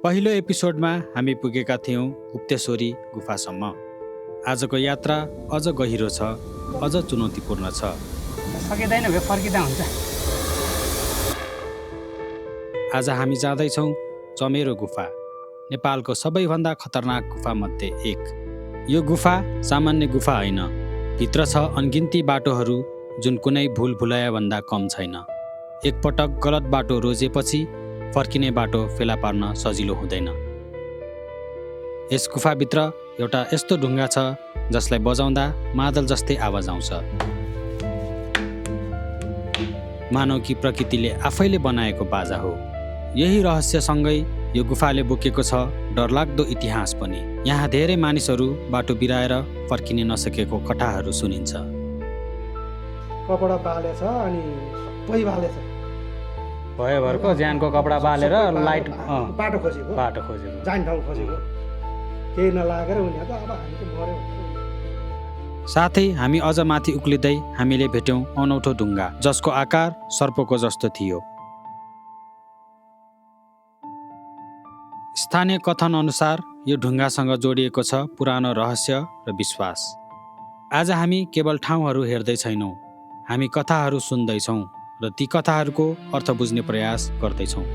पहिलो एपिसोडमा हामी पुगेका थियौँ गुप्तेश्वरी गुफासम्म। आजको यात्रा अझ गहिरो छ, अझ चुनौतीपूर्ण छ। सकिँदैन भए फर्किँदा हुन्छ। आज हामी जाँदैछौँ चमेरो गुफा, नेपालको सबैभन्दा खतरनाक गुफामध्ये एक। यो गुफा सामान्य गुफा होइन, भित्र छ अनगिन्ती बाटोहरू जुन कुनै भुलभुलैयाभन्दा कम छैन। एकपटक गलत बाटो रोजेपछि फर्किने बाटो फेला पार्न सजिलो हुँदैन। यस गुफाभित्र एउटा यस्तो ढुङ्गा छ जसलाई बजाउँदा मादल जस्तै आवाज आउँछ। मानव कि प्रकृतिले आफैले बनाएको बाजा हो। यही रहस्यसँगै यो गुफाले बोकेको छ डरलाग्दो इतिहास पनि। यहाँ धेरै मानिसहरू बाटो बिराएर फर्किने नसकेको कथाहरू सुनिन्छ। कपडा बालेछ अनि सबै बालेछ। भयोभरको ज्यानको कपडा बालेर लाइट बाटो खोजेको जाने ठाउँ खोजेको केही नलागेर उनीहरू त अब हामी त मर्यो। साथै हामी अझ माथि उक्लिँदै हामीले भेट्यौँ अनौठो ढुङ्गा जसको आकार सर्पको जस्तो थियो। स्थानीय कथन अनुसार यो ढुङ्गासँग जोडिएको छ पुरानो रहस्य र विश्वास। आज हामी केवल ठाउँहरू हेर्दै छैनौँ, हामी कथाहरू सुन्दैछौँ र ती कथाहरूको अर्थ बुझ्ने प्रयास गर्दैछौँ।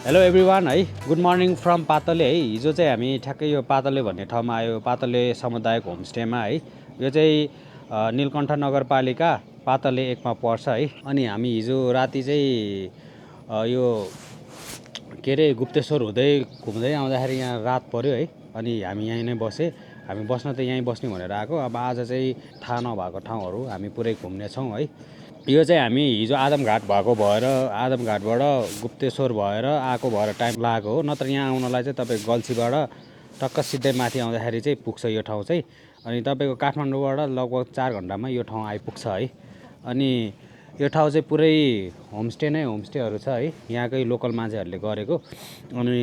हेलो एभ्रिवान है, गुड मर्निङ फ्रम पातले है। हिजो चाहिँ हामी ठ्याक्कै यो पातले भन्ने ठाउँमा आयो, पातले सामुदायिक होमस्टेमा है। यो चाहिँ नीलकण्ठ नगरपालिका पातले 1मा पर्छ है। अनि हामी हिजो राति चाहिँ यो के अरे गुप्तेश्वर हुँदै घुम्दै आउँदाखेरि यहाँ रात पर्यो है। अनि हामी यहीँ नै बसेँ, हामी बस्न त यहीँ बस्ने भनेर आएको। अब आज चाहिँ थाहा नभएको ठाउँहरू हामी पुरै घुम्नेछौँ है। यो चाहिँ हामी हिजो आदमघाट भएको भएर आदमघाटबाट गुप्तेश्वर भएर आएको भएर टाइम लागेको हो। नत्र यहाँ आउनलाई चाहिँ तपाईँ गल्छीबाट टक्क सिधै माथि आउँदाखेरि चाहिँ पुग्छ यो ठाउँ चाहिँ। अनि तपाईँको काठमाडौँबाट लगभग 4 घन्टामा यो ठाउँ आइपुग्छ है। अनि यो ठाउँ चाहिँ पुरै होमस्टे नै होमस्टेहरू छ है, यहाँकै लोकल मान्छेहरूले गरेको। अनि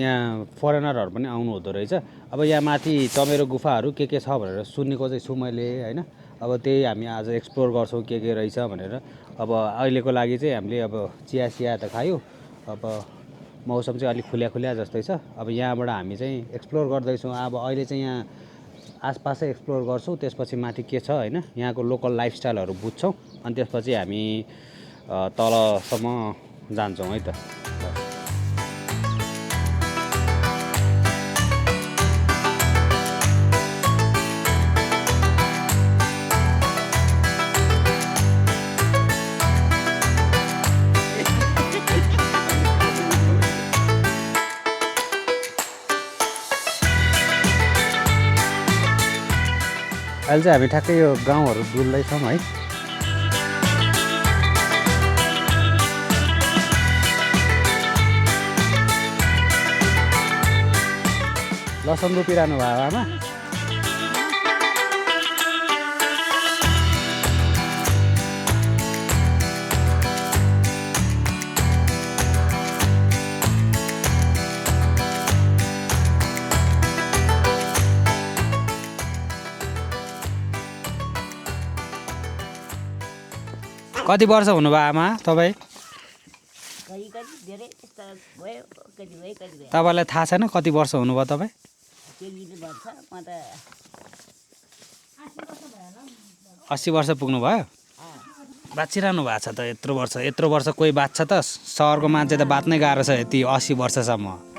यहाँ फरेनरहरू पनि आउनु हुँदो रहेछ। अब यहाँ माथि चमेरो गुफाहरू के छ भनेर सुनेको चाहिँ छु मैले होइन। अब त्यही हामी आज एक्सप्लोर गर्छौँ के रहेछ भनेर। अब अहिलेको लागि चाहिँ हामीले अब चिया त खायो, अब मौसम चाहिँ अलिक खुल्या जस्तै छ। अब यहाँबाट हामी चाहिँ एक्सप्लोर गर्दैछौँ। अब अहिले चाहिँ यहाँ आसपासै एक्सप्लोर गर्छौँ, त्यसपछि माथि के छ होइन, यहाँको लोकल लाइफस्टाइलहरू बुझ्छौँ। अनि त्यसपछि हामी तलसम्म जान्छौँ है त। अहिले चाहिँ हामी ठ्याक्कै यो गाउँहरू डुल्दैछौँ है। लसन रोपिरहनु भयो आमा? कति वर्ष हुनुभयो आमा तपाईँ? तपाईँलाई थाहा छैन कति वर्ष हुनुभयो तपाईँ? 80 वर्ष पुग्नुभयो? बाँचिरहनु भएको छ त यत्रो वर्ष कोही बाँच्छ त? सहरको मान्छे त बाँच्नै गाह्रो छ यति 80 वर्षसम्म।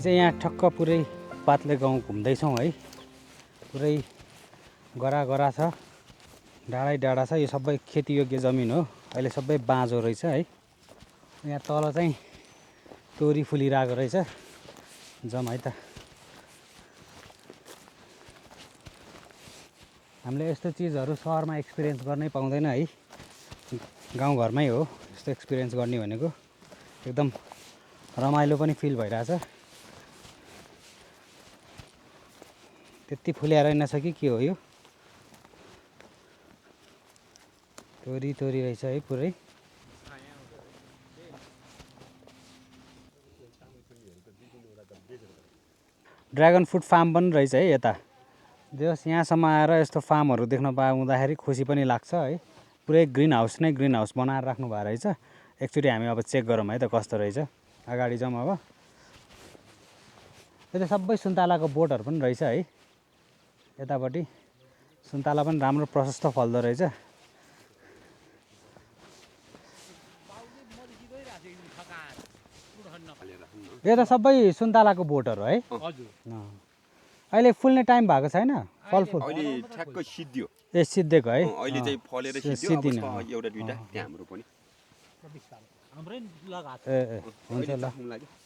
चाहिँ यहाँ ठक्क पुरै पातले गाउँ घुम्दैछौँ है। पुरै गरा छ, डाँडा छ। यो सबै खेतीयोग्य जमिन हो। अहिले सबै बाँझो रहेछ है। यहाँ तल चाहिँ तोरी फुलिरहेको रहेछ। जाउँ है त। हामीले यस्तो चिजहरू सहरमा एक्सपिरियन्स गर्नै पाउँदैन है। गाउँघरमै हो यस्तो एक्सपिरियन्स गर्ने भनेको। एकदम रमाइलो पनि फिल भइरहेछ। त्यति फुल्या रहेनछ कि के हो यो? तोरी रहेछ है पुरै। ड्रागन फ्रुट फार्म पनि रहेछ है यता। जस यहाँसम्म आएर यस्तो फार्महरू देख्न पाउँदाखेरि खुसी पनि लाग्छ है। पुरै ग्रिन हाउस बनाएर राख्नु भएको रहेछ। एकचोटि हामी अब चेक गरौँ है त कस्तो रहेछ। अगाडि जाउँ अब। यता सबै सुन्तलाको बोटहरू पनि रहेछ है। यतापट्टि सुन्तला पनि राम्रो प्रशस्त फल्दो रहेछ। यो त सबै सुन्तलाको बोटहरू है। अहिले फुल्ने टाइम भएको छैन फलफुल? अहिले ठ्याक्क सिद्धियो। ए सिद्धेको है। अहिले चाहिँ फलेर सिद्धियो। अब एउटा दुईटा त्यहाँ हाम्रो पनि। ए हुन्छ ल।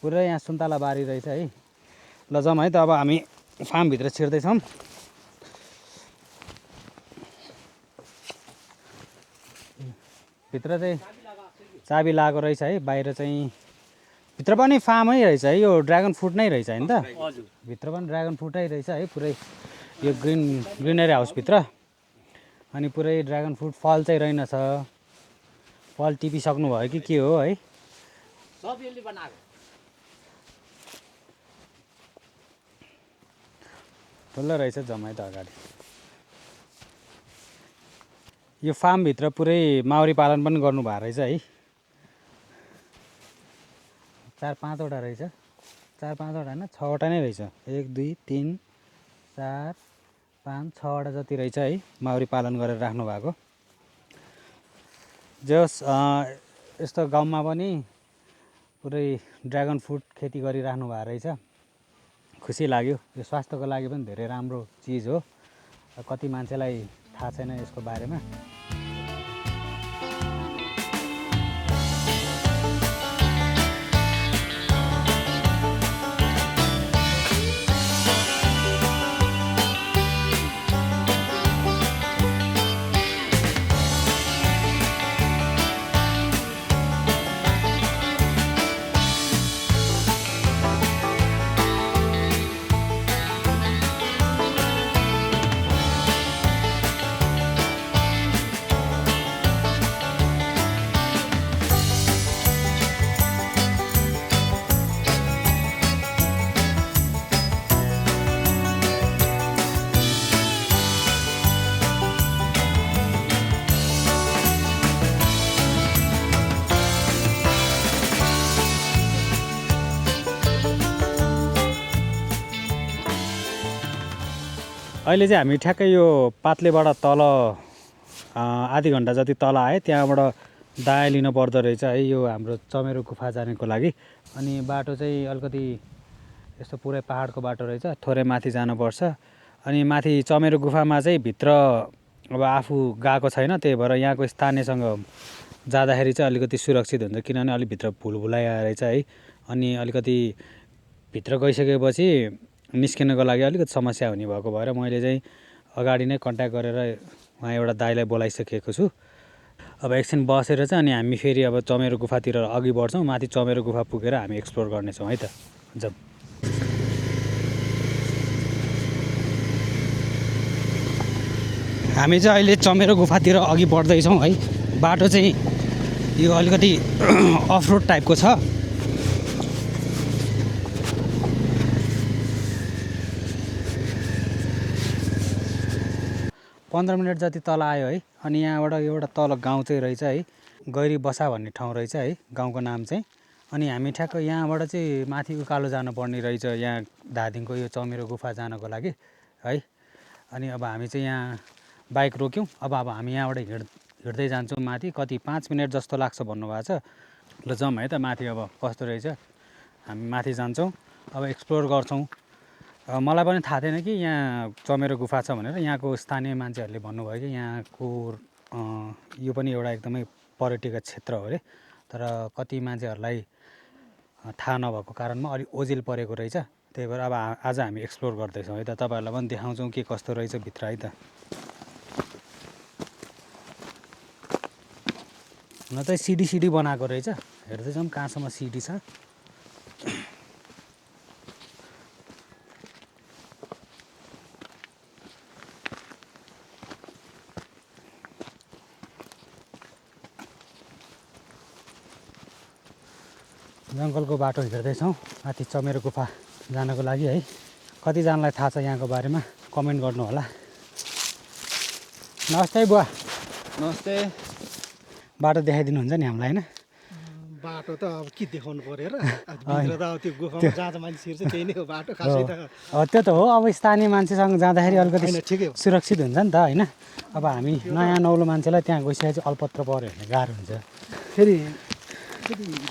पुरै यहाँ सुन्तला बारी रहेछ है। ल जाउँ है त अब हामी फार्मभित्र छिर्दैछौँ। भित्र चाहिँ चाबी लगाएको रहेछ है। बाहिर चाहिँ भित्र पनि फार्मै रहेछ है। यो ड्रागन फ्रुट नै रहेछ हैन त? भित्र पनि ड्रागन फ्रुटै रहेछ है। पुरै यो ग्रिनरी हाउसभित्र। अनि पुरै ड्रागन फ्रुट फल चाहिँ रहेनछ। फल टिपिसक्नु भयो कि के हो है। ठुलो रहेछ जम्मै त अगाडि। यो फार्मभित्र पुरै माउरी पालन पनि गर्नुभएको रहेछ है। 4-5वटा रहेछ। 4-5वटा होइन 6वटा नै रहेछ। 1 2 3 4 5 6वटा जति रहेछ है माउरी पालन गरेर राख्नु भएको। जस यस्तो गाउँमा पनि पुरै ड्रागन फ्रुट खेती गरिराख्नु भएको रहेछ। खुसी लाग्यो। यो स्वास्थ्यको लागि पनि धेरै राम्रो चिज हो। कति मान्छेलाई थाहा छैन यसको बारेमा। अहिले चाहिँ हामी ठ्याक्कै यो पातलेबाट तल आधी घन्टा जति तल आए। त्यहाँबाट दायाँ लिनु पर्दो रहेछ है यो हाम्रो चमेरो गुफा जानेको लागि। अनि बाटो चाहिँ अलिकति यस्तो पुरै पहाडको बाटो रहेछ। थोरै माथि जानुपर्छ। अनि माथि चमेरो गुफामा चाहिँ भित्र अब आफू गएको छैन, त्यही भएर यहाँको स्थानीयसँग जाँदाखेरि चाहिँ अलिकति सुरक्षित हुन्छ। किनभने अलिक भित्र भुलभुलाइया रहेछ है। अनि अलिकति भित्र गइसकेपछि निस्किनको लागि अलिकति समस्या हुने भएको भएर मैले चाहिँ अगाडि नै कन्ट्याक्ट गरेर उहाँ एउटा दाइलाई बोलाइसकेको छु। अब एकछिन बसेर चाहिँ अनि हामी फेरि अब चमेरो गुफातिर अघि बढ्छौँ। माथि चमेरो गुफा पुगेर हामी एक्सप्लोर गर्नेछौँ है त। जाउँ। हामी चाहिँ अहिले चमेरो गुफातिर अघि बढ्दैछौँ है। बाटो चाहिँ यो अलिकति अफ रोड टाइपको छ। पन्ध्र मिनट जति तल आयो है। अनि यहाँबाट एउटा तल गाउँ चाहिँ रहेछ है। गैरी बसा भन्ने ठाउँ रहेछ है गाउँको नाम चाहिँ। अनि हामी ठ्याक्क यहाँबाट चाहिँ माथि उकालो जानुपर्ने रहेछ यहाँ धादिङको यो चमेरो गुफा जानको लागि है। अनि अब हामी चाहिँ यहाँ बाइक रोक्यौँ। अब हामी यहाँबाट हिँड्दै जान्छौँ माथि। कति 5 मिनट जस्तो लाग्छ भन्नुभएको छ। ल जाउँ है त माथि अब कस्तो रहेछ। हामी माथि जान्छौँ। अब एक्सप्लोर गर्छौँ। मलाई पनि थाहा थिएन कि यहाँ चमेरो गुफा छ भनेर। यहाँको स्थानीय मान्छेहरूले भन्नुभयो कि यहाँको यो पनि एउटा एकदमै पर्यटकीय क्षेत्र हो अरे, तर कति मान्छेहरूलाई थाहा नभएको कारणमा अलिक ओझेल परेको रहेछ। त्यही भएर अब आज हामी एक्सप्लोर गर्दैछौँ है त, तपाईँहरूलाई पनि देखाउँछौँ के कस्तो रहेछ भित्र है त। न चाहिँ सिडी बनाएको रहेछ, हेर्दैछौँ कहाँसम्म सिडी छ। जङ्गलको बाटो हिँड्दैछौँ माथि चमेरो गुफा जानको लागि है। कतिजनालाई थाहा छ यहाँको बारेमा कमेन्ट गर्नु होला। नमस्ते बुवा। नमस्ते। बाटो देखाइदिनुहुन्छ नि हामीलाई होइन? बाटो त अब के देखाउनु पर्यो र, भित्र त अब त्यो गुफामा जहाँ मान्छे छिर्छ त्यही नै हो बाटो खासै त। त्यो त हो, अब स्थानीय मान्छेसँग जाँदाखेरि अलिकति ठिकै हो, सुरक्षित हुन्छ नि त होइन। अब हामी नयाँ नौलो मान्छेलाई त्यहाँ गइसकेपछि अल्पत्र पऱ्यो भने गाह्रो हुन्छ। फेरि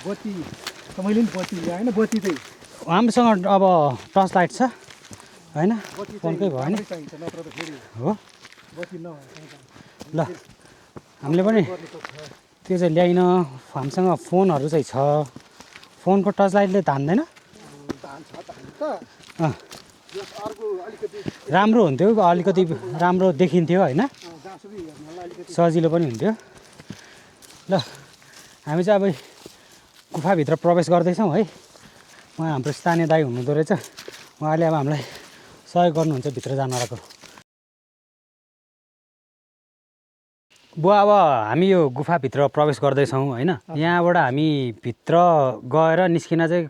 बत्ती मैले पनि बत्ती ल्याएन, बत्ती चाहिँ हामीसँग अब टर्च लाइट छ होइन, फोनकै भयो होइन चाहिन्छ, नत्र त फेरि हो। बत्ती नभए ल हामीले पनि त्यो चाहिँ ल्याइन। हामीसँग फोनहरू चाहिँ छ, फोनको टर्च लाइटले तान्दैन। राम्रो हुन्थ्यो, अलिकति राम्रो देखिन्थ्यो होइन, सजिलो पनि हुन्थ्यो। ल हामी चाहिँ अब गुफाभित्र प्रवेश गर्दैछौँ है। उहाँ हाम्रो स्थानीय दाइ हुनुहुँदो रहेछ, उहाँले अब हामीलाई सहयोग गर्नुहुन्छ भित्र जानको। बुवा अब हामी यो गुफाभित्र प्रवेश गर्दैछौँ होइन। यहाँबाट हामी भित्र गएर निस्किन चाहिँ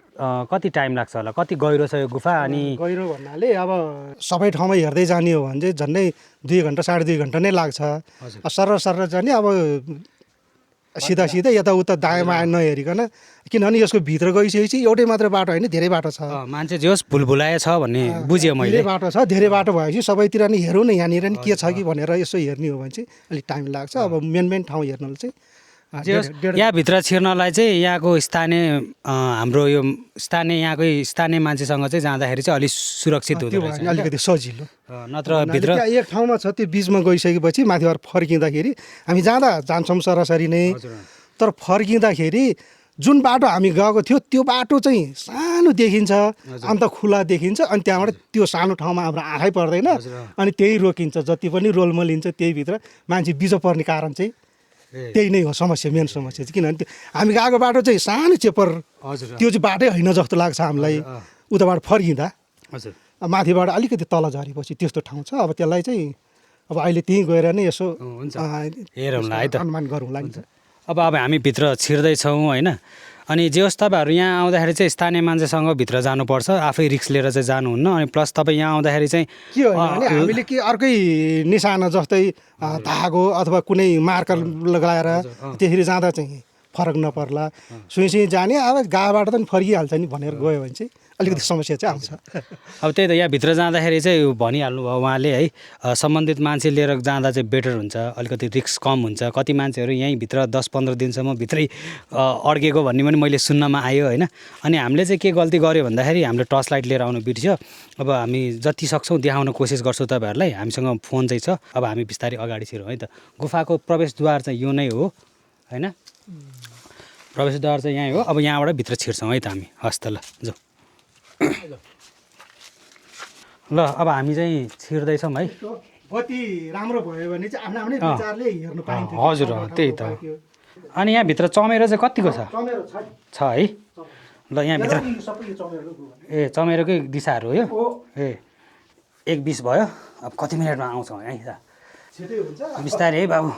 कति टाइम लाग्छ होला, कति गहिरो छ यो गुफा? अनि गहिरो भन्नाले अब सबै ठाउँमा हेर्दै जाने हो भने चाहिँ झन्डै 2 घन्टा 2.5 घन्टा नै लाग्छ। सरर जाने अब सिधा यताउता दायाँ बायाँ नहेरिकन, किनभने यसको भित्र गइसकेपछि एउटै मात्र बाटो होइन, धेरै बाटो छ। मान्छे जे होस् भुलभुलाए छ भन्ने बुझ्यो मैले। धेरै बाटो छ, धेरै बाटो भएपछि सबैतिर नै हेरौँ न यहाँनिर नि के छ कि भनेर यसो हेर्ने हो भने चाहिँ अलिक टाइम लाग्छ। अब मेन ठाउँ हेर्नलाई चाहिँ यहाँभित्र छिर्नलाई चाहिँ यहाँको स्थानीय हाम्रो यो यहाँकै स्थानीय मान्छेसँग चाहिँ जाँदाखेरि चाहिँ अलिक सुरक्षित हुँदो रहेछ, अलिकति सजिलो। नत्र भित्र एक ठाउँमा छ, त्यो बिचमा गइसकेपछि माथिबाट फर्किँदाखेरि हामी जान्छौँ सरसरी नै, तर फर्किँदाखेरि जुन बाटो हामी गएको थियो त्यो बाटो चाहिँ सानो देखिन्छ, अन्त खुला देखिन्छ। अनि त्यहाँबाट त्यो सानो ठाउँमा हाम्रो आँखै पर्दैन, अनि त्यही रोकिन्छ। जति पनि रोलमो लिन्छ त्यही भित्र मान्छे बिजो पर्ने कारण चाहिँ त्यही नै हो समस्या, मेन समस्या चाहिँ। किनभने हामी गएको बाटो चाहिँ सानो चेपर, त्यो चाहिँ बाटै होइन जस्तो लाग्छ हामीलाई उताबाट फर्किँदा। माथिबाट अलिकति तल झरेपछि त्यस्तो ठाउँ छ। अब त्यसलाई चाहिँ अब अहिले त्यहीँ गएर नै यसो हेरौँला है त, अनुमान गरौँला नि। अब हामी भित्र छिर्दैछौँ होइन। अनि जे होस् तपाईँहरू यहाँ आउँदाखेरि चाहिँ स्थानीय मान्छेसँग भित्र जानुपर्छ, आफै रिक्स लिएर चाहिँ जानुहुन्न। अनि प्लस तपाईँ यहाँ आउँदाखेरि चाहिँ के हो भने हामीले के अर्कै निशाना जस्तै धागो अथवा कुनै मार्कर लगाएर त्यसरी जाँदा चाहिँ फरक नपर्ला। सुई जाने अब गाबाट त फर्किहाल्छ नि भनेर गयो भने चाहिँ अलिकति समस्या चाहिँ आउँछ। अब त्यही त यहाँभित्र जाँदाखेरि चाहिँ भनिहाल्नु भयो उहाँले है, सम्बन्धित मान्छे लिएर जाँदा चाहिँ बेटर हुन्छ, अलिकति रिस्क कम हुन्छ। कति मान्छेहरू यहीँभित्र 10-15 दिनसम्म भित्रै अड्केको भन्ने पनि मैले सुन्नमा आयो होइन। अनि हामीले चाहिँ के गल्ती गऱ्यो भन्दाखेरि हामीले टर्च लाइट लिएर आउनु बिर्स्यो। अब हामी जति सक्छौँ देखाउन कोसिस गर्छौँ तपाईँहरूलाई। हामीसँग फोन चाहिँ छ। अब हामी बिस्तारै अगाडि छिरौँ है त। गुफाको प्रवेशद्वार चाहिँ यो नै हो होइन, प्रवेशद्वार चाहिँ यहीँ हो। अब यहाँबाट भित्र छिर्छौँ है त हामी। हस् त ल जाउँ। ल अब हामी चाहिँ छिर्दैछौँ है। गति राम्रो भयो भने चाहिँ आफ्नो आफ्नै विचारले हेर्नु पाइन्छ। हजुर त्यही त। अनि यहाँभित्र चमेरो चाहिँ कतिको छ? छ है। ल यहाँभित्र ए चमेरोकै दिशाहरू हो यो। ए 1:20 भयो। अब कति मिनटमा आउँछौँ है त? बिस्तारै है बाबु।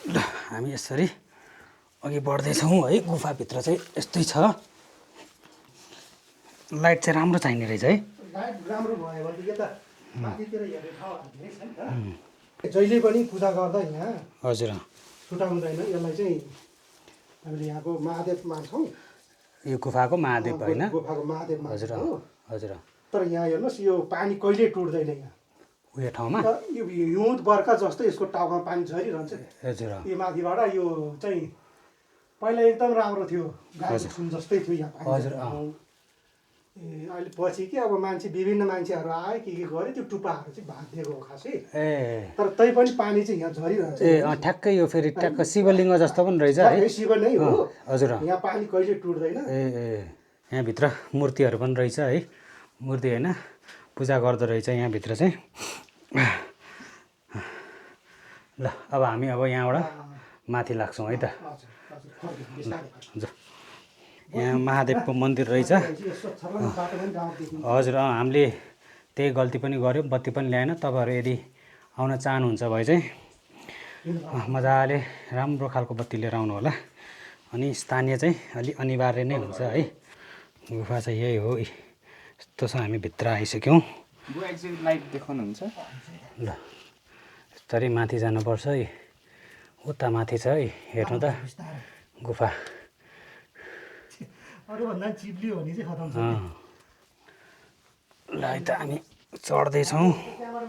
ल हामी यसरी अघि बढ्दैछौँ है। गुफाभित्र चाहिँ यस्तै छ। लाइट चाहिँ राम्रो चाहिने रहेछ है। जहिले पनि पूजा गर्दा यहाँ हजुर छुटाउँदैन। यसलाई चाहिँ हामीले यहाँको महादेव मान्छौँ। यो गुफाको महादेव होइन? गुफाको महादेव हजुर हजुर। तर यहाँ हेर्नुहोस् यो पानी कहिले टुट्दैन। यहाँ उयो ठाउँमा यो हिउँद बर्खा जस्तो यसको टाउकोमा पानी झरिरहन्छ। हजुर। यो माथिबाट यो चाहिँ पहिला एकदम राम्रो थियो गाईको सुन जस्तै थियो यहाँ पानी हजुर, जाने ठाउँ। अहिले पछि के अब मान्छे विभिन्न मान्छेहरू आए के गर्यो त्यो टुप्पाहरू चाहिँ भाँचिदिएको हो खासै ए तर तै पनि पानी चाहिँ यहाँ झरिरहेछ ए ठ्याक्कै यो फेरि ठ्याक्क शिवलिङ्ग जस्तो पनि रहेछ है ठ्याक्कै शिव नै हो हजुर यहाँ पानी कहिले टुट्दैन ए यहाँभित्र मूर्तिहरू पनि रहेछ है मूर्ति होइन पूजा गर्दो रहेछ यहाँभित्र चाहिँ ल अब हामी अब यहाँबाट माथि लाग्छौँ है त हजुर यहाँ महादेवको मन्दिर रहेछ हजुर हामीले त्यही गल्ती पनि गऱ्यौँ बत्ती पनि ल्याएन तपाईँहरू यदि आउन चाहनुहुन्छ भए चाहिँ मजाले राम्रो खालको बत्ती लिएर आउनु होला अनि स्थानीय चाहिँ अलि अनिवार्य नै हुन्छ है गुफा चाहिँ यही हो यस्तो छ हामी भित्र आइसक्यौँ लाइट देखाउनुहुन्छ ल यस्तरी माथि जानुपर्छ है उता माथि छ है हेर्नु त गुफा अरूभन्दा चिप्लियो भने चाहिँ खतम छ ल है त हामी चढ्दैछौँ यहाँबाट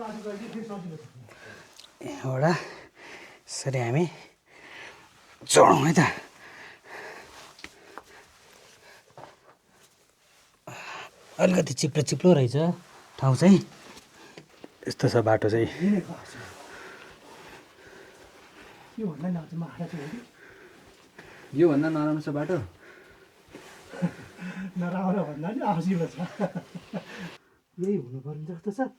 यसरी हामी चढौँ है त अलिकति चिप्लो चिप्लो रहेछ ठाउँ चाहिँ यस्तो छ बाटो चाहिँ योभन्दा नराम्रो छ बाटो नराम्रो भन्दा नि आफसिलो छ यही हुनुपर्ने जस्तो छ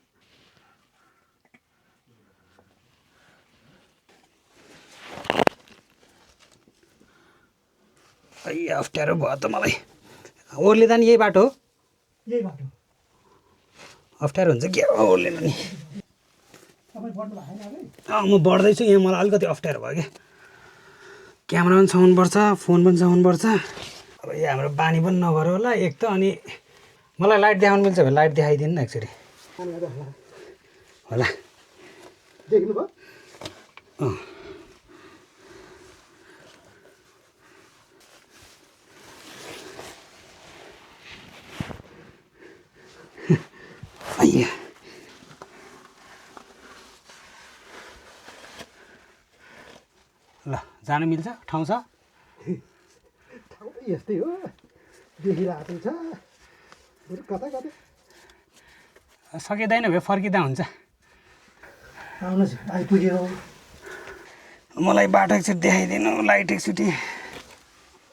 अप्ठ्यारो भयो त मलाई ओर्लिँदा नि यही बाटो हो यही बाटो अप्ठ्यारो हुन्छ के ओर्लिन नि तपाईँ बढ्नु भएन है म बढ्दैछु यहाँ मलाई अलिकति अप्ठ्यारो भयो क्या क्यामेरा पनि समाउनुपर्छ फोन पनि समाउनुपर्छ अब यहाँ हाम्रो बानी पनि नगर्यो होला एक त अनि मलाई लाइट देखाउनु मिल्छ भने लाइट देखाइदिनु न एकचोटि होला देख्नुभयो आइया ल जानु मिल्छ ठाउँ छ ठाउँ त यस्तै हो देखिरहेको छ बरु कता कता सकिँदैन भए फर्किँदा हुन्छ आउनुहोस् आइपुग्यो मलाई बाटो एकचोटि देखाइदिनु लाइट एकचोटि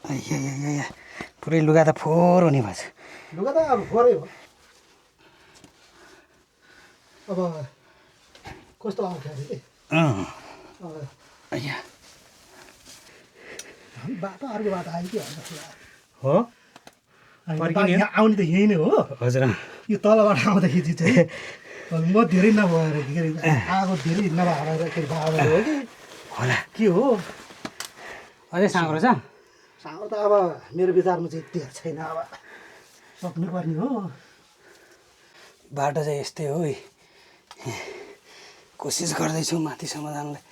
आइया पुरै लुगा त फोहोर हुने भएछ लुगा त अब फोरै हो अब कस्तो आउँछ अरे के आइया बाटो अर्को बाटो आयो कि भन्दा हो फर्किने हो? यहाँ आउने त यही नै हो हजुर यो तलबाट आउँदाखेरि चाहिँ म धेरै नभएर के अरे आगो धेरै नभएर के अरे बाबा हो कि होला के हो अझै साँग्रो छ साँगो त अब मेरो विचारमा चाहिँ त्यो छैन अब सक्नुपर्ने हो बाटो चाहिँ यस्तै हो है कोसिस गर्दैछु माथिसम्म जानलाई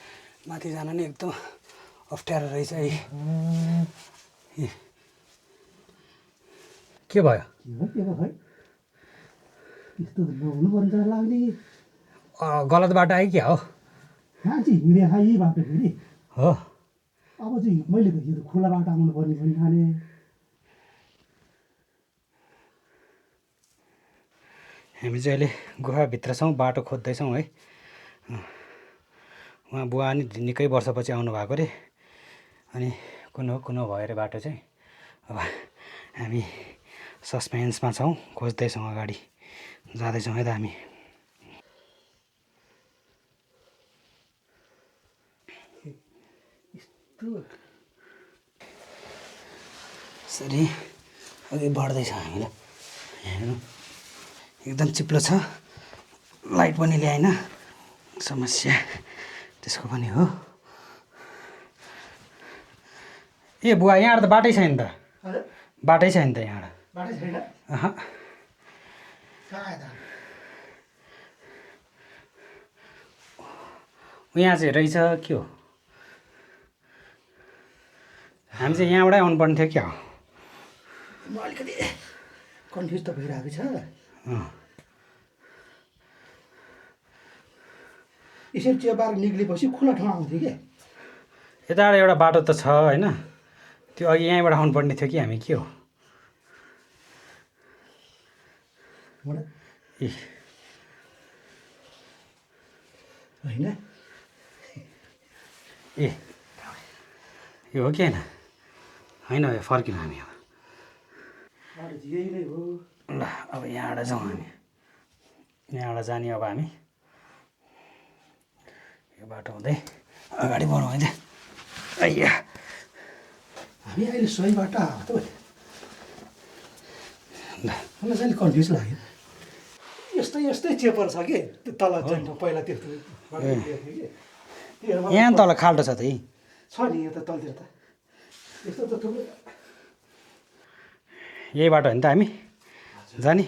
माथि जान नि एकदम अप्ठ्यारो रहेछ है के भयो के भयो खै त्यस्तो त नहुनु पर्ने जस्तो लाग्ने गलत बाटो आयो क्या हो कहाँ चाहिँ हिँडे खा यही बाटो फेरि हो अब चाहिँ मैले त यो त खुला बाटो आउनु पर्ने पनि खाने हामी चाहिँ अहिले गुफाभित्र छौँ बाटो खोज्दैछौँ है उहाँ बुवा नि निकै वर्षपछि आउनु भएको अरे अनि कुन हो भयो अरे बाटो चाहिँ अब हामी सस्पेन्समा छौँ खोज्दैछौँ अगाडि जाँदैछौँ है त हामी यसरी अघि बढ्दैछ हामीलाई हेर्नु एकदम चिप्लो छ लाइट पनि ल्याएन समस्या त्यसको पनि हो ए बुवा यहाँबाट त बाटै छैन त बाटै छैन त यहाँबाट बाटै छैन अहँ कहाँ आयो त यहाँ चाहिँ रहेछ के हो हामी चाहिँ यहाँबाटै आउनुपर्ने थियो क्या हो म अलिकति कन्फ्युज त भइरहेको छ यसरी च्याबार निक्लेपछि खुला ठाउँ आउँथ्यो क्या यताबाट एउटा बाटो त छ होइन त्यो अघि यहीँबाट आउनुपर्ने थियो कि हामी के हो ए होइन ए यो हो कि होइन होइन फर्किनु हामी अब यही नै हो। ल अब यहाँबाट जाउँ हामी यहाँबाट जाने अब हामी यो बाटो हुँदै अगाडि बढौँ है त अಯ್या हामी अहिले सही बाटो आएको त ल मलाई चाहिँ अलिक कन्फ्युज लाग्यो यस्तै यस्तै चेपर छ कि त्यो तल चाहिँ पहिला त्यो यहाँ तल खाल्टो छ त यी छ नि यो त तलतिर त यस्तो त थुप्रै यही बाटो हो नि त हामी जाने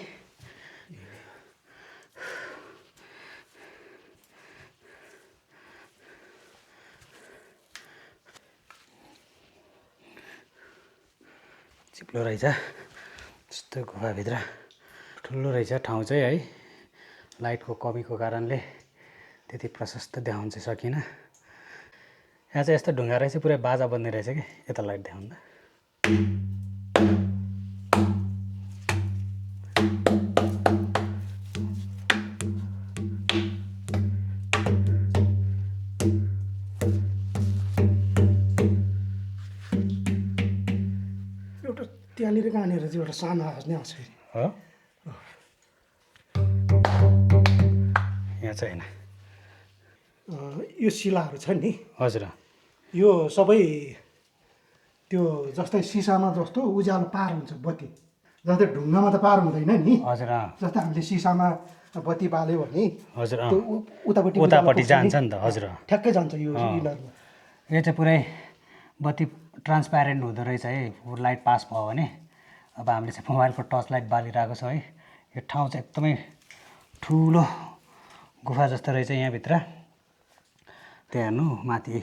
चिप्लो रहेछ यस्तो गुफाभित्र ठुलो रहेछ ठाउँ चाहिँ है लाइटको कमीको कारणले त्यति प्रशस्त देखाउन चाहिँ सकिनँ यहाँ चाहिँ यस्तो ढुङ्गा रहेछ पुरै बाजा बन्ने रहेछ कि यता लाइट देखाउँदा एउटा त्यहाँनिर कहाँनिर चाहिँ एउटा सानो आवाज नै आउँछ फेरि हो यहाँ चाहिँ होइन यो शिलाहरू छ नि हजुर यो सबै त्यो जस्तै सिसामा जस्तो उज्यालो पार हुन्छ बत्ती जस्तै ढुङ्गामा त पार हुँदैन नि हजुर जस्तै हामीले सिसामा बत्ती बाल्यो भने हजुर त्यो उतापट्टि उतापट्टि जान्छ नि त हजुर ठ्याक्कै जान्छ यो यिनीहरूमा यो चाहिँ पुरै बत्ती ट्रान्सप्यारेन्ट हुँदो रहेछ है लाइट पास भयो भने अब हामीले चाहिँ मोबाइलको टर्च लाइट बालिरहेको छौँ है यो ठाउँ चाहिँ एकदमै ठुलो गुफा जस्तो रहेछ यहाँभित्र त्यहाँ हेर्नु माथि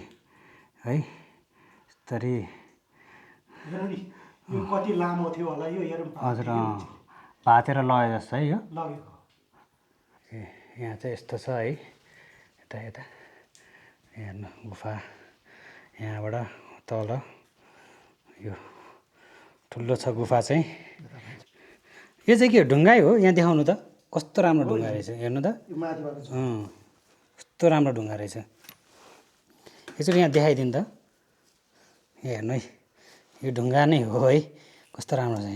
है यस्तरी हेर नि यो कति लामो थियो होला यो हेरौँ हजुर भातेर लग्यो जस्तो है यो लगेको ए यहाँ चाहिँ यस्तो छ है यता यता हेर्नु गुफा यहाँबाट तल यो ठुलो छ गुफा चाहिँ यो चाहिँ के हो ढुङ्गै हो यहाँ देखाउनु त कस्तो राम्रो ढुङ्गा रहेछ हेर्नु त यो माथिबाट छ। कस्तो राम्रो ढुङ्गा रहेछ यसरी यहाँ देखाइदिनु त हेर्नु है यो ढुङ्गा नै हो है कस्तो राम्रो छ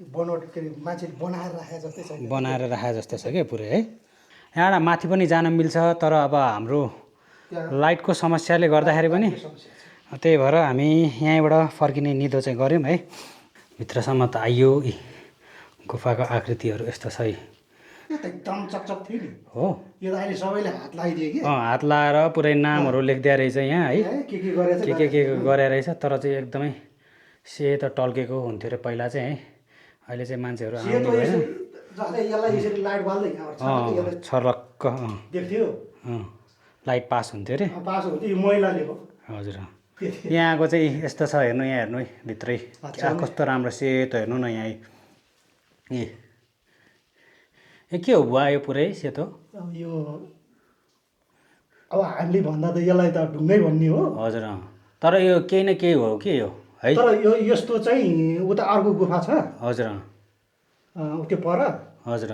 बनोट के अरे मान्छेले बनाएर राखे जस्तै छ बनाएर राखे जस्तो छ क्या पुरै है यहाँबाट माथि पनि जान मिल्छ तर अब हाम्रो लाइटको समस्याले गर्दाखेरि पनि त्यही भएर हामी यहीँबाट फर्किने निधो चाहिँ गऱ्यौँ है भित्रसम्म त आइयो गुफाको आकृतिहरू यस्तो छ है यो त एकदम चकचक थियो नि हो यो त अहिले सबैले हात लगाइदियो कि हात लाएर पुरै नामहरू लेख्दै रहेछ यहाँ है के गरेछ के गरे रहेछ तर चाहिँ एकदमै सेतो टल्केको हुन्थ्यो अरे पहिला चाहिँ है अहिले चाहिँ मान्छेहरू आउने भएन जस्तै यसलाई यसरी लाइट बाल्दै यहाँबाट छर्लक्क देख्थ्यो लाइट पास हुन्थ्यो अरे पास हुन्थ्यो यो मैलाले हो हजुर यहाँको चाहिँ यस्तो छ हेर्नु यहाँ हेर्नु है भित्रै क्या कस्तो राम्रो सेतो हेर्नु न यहाँ ए के हो बुवा यो पुरै सेतो अब यो अब हामीले भन्दा त यसलाई त ढुङ्गै भन्ने हो हजुर तर यो केही न केही हो के यो है तर यो यस्तो चाहिँ उता अर्को गुफा छ हजुर त्यो पर हजुर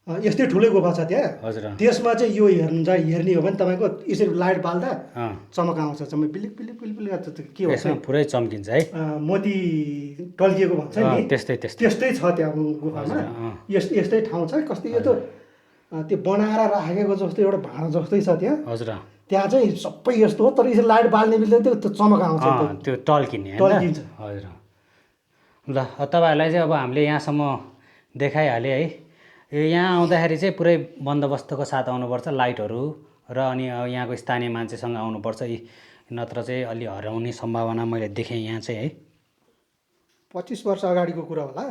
यस्तै ठुलै गुफा छ त्यहाँ हजुर त्यसमा चाहिँ यो हेर्ने हो भने तपाईँको यसरी लाइट बाल्दा अँ चमक आउँछ चमक बिलिक बिलिक बिलिक बिलिक के हो यसमा पुरै चम्किन्छ है मोती टल्किएको भन्छ नि त्यस्तै त्यस्तै छ त्यहाँ गुफामा यस्तै ठाउँ छ कस्तो यो त त्यो बनाएर राखेको जस्तो एउटा भाँडा जस्तै छ त्यहाँ हजुर त्यहाँ चाहिँ सबै यस्तो हो तर यसरी लाइट बाल्ने बित्तिकै त्यो चमक आउँछ त्यो टल्किने होइन टल्किन्छ हजुर ल तपाईँहरूलाई चाहिँ अब हामीले यहाँसम्म देखाइहालेँ है यो यहाँ आउँदाखेरि चाहिँ पुरै बन्दोबस्तको साथ आउनुपर्छ लाइटहरू र अनि यहाँको स्थानीय मान्छेसँग आउनुपर्छ नत्र चाहिँ अलि हराउने सम्भावना मैले देखेँ यहाँ चाहिँ है 25 वर्ष अगाडिको कुरा होला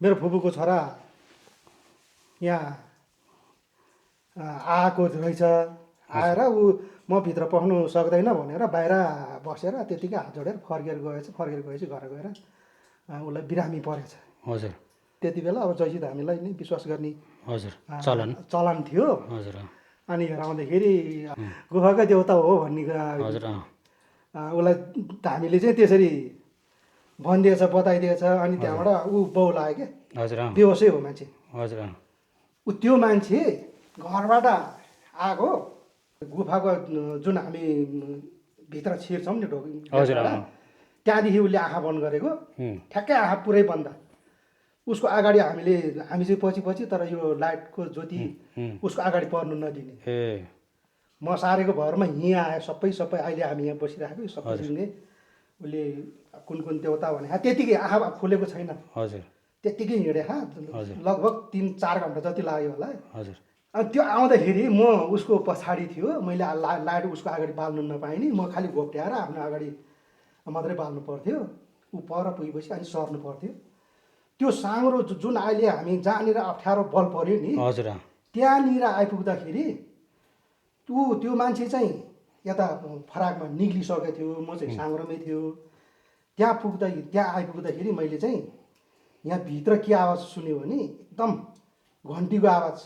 मेरो फुपूको छोरा यहाँ आएको रहेछ आएर ऊ म भित्र पस्नु सक्दैन भनेर बाहिर बसेर त्यतिकै हात जोडेर फर्केर गएछ घर गएर उसलाई बिरामी परेछ हजुर त्यति बेला अब जैसित हामीलाई नै विश्वास गर्ने हजुर चलन थियो हजुर अनि हेर आउँदाखेरि गुफाकै देउता हो भन्ने कुरा हजुर उसलाई हामीले चाहिँ त्यसरी भनिदिएछ बताइदिएछ अनि त्यहाँबाट ऊ बाउ लाग्यो क्या हजुर बेहोसै हो मान्छे हजुर ऊ त्यो मान्छे घरबाट आएको गुफाको जुन हामी भित्र छिर्छौँ नि हजुर त्यहाँदेखि उसले आँखा बन्द गरेको ठ्याक्कै आँखा पुरै बन्द उसको अगाडि हामी चाहिँ पछि पछि तर यो लाइटको ज्योति उसको अगाडि पर्नु नदिने म सारेको भरमा यहाँ आयो सबै अहिले हामी यहाँ बसिरहेको सबै सुन्ने उसले कुन कुन देउता भने त्यतिकै आँखा फुलेको छैन हजुर त्यत्तिकै हिँडेँ लगभग 3-4 घन्टा जति लाग्यो होला हजुर अनि त्यो आउँदाखेरि म उसको पछाडि थियो मैले लाइट उसको अगाडि बाल्नु नपाएँ नि म खालि घोप्ट्याएर आफ्नो अगाडि मात्रै बाल्नु पर्थ्यो ऊ पर पुगेपछि अनि सर्नु पर्थ्यो त्यो साँग्रो जुन अहिले हामी जहाँनिर अप्ठ्यारो बल पऱ्यो नि हजुर त्यहाँनिर आइपुग्दाखेरि त्यो मान्छे चाहिँ यता फराकमा निक्लिसकेको थियो म चाहिँ साँग्रोमै थियो त्यहाँ आइपुग्दाखेरि मैले चाहिँ यहाँ भित्र के आवाज सुन्यो भने एकदम घन्टीको आवाज